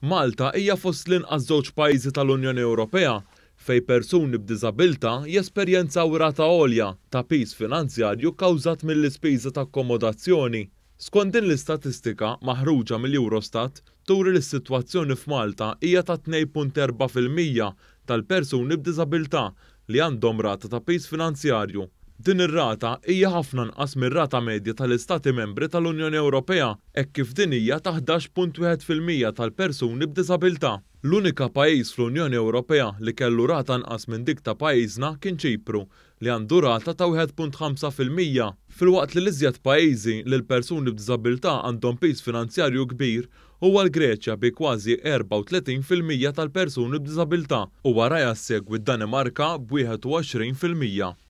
Malta hija fost l-inqas żewġ pajjiżi tal-Unjoni Ewropea fejn persuni b'diżabilità jesperjenzaw rata għolja ta' piż finanzjarju kkawżat mill-ispiża ta' akkomodazzjoni. Skont din l-istatistika maħruġa mill-Eurostat turi li s-sitwazzjoni f'Malta hija ta' 2.4% tal-persuni b'diżabilità li għandhom rata ta' piż finanzjarju. Din ir-rata hija ħafna anqas mir-rata medja tal-Istati Membri tal-Unjoni Ewropea hekk kif din hija ta' 11.1% tal-persuni b'diżabilità. L-unika pajjiż fl-Unjoni Ewropea li kellu rata anqas minn dik ta' pajjiżna kien Ċipru li għandu rata ta' 1.5%. Filwaqt li l-iżjed pajjiżi li l-persuni b'diżabilità għandhom piż finanzjarju kbir huwa l-Greċja bi kważi 34% tal-persuni b'diżabilità u warajha ssegwi d-Danimarka b'21%.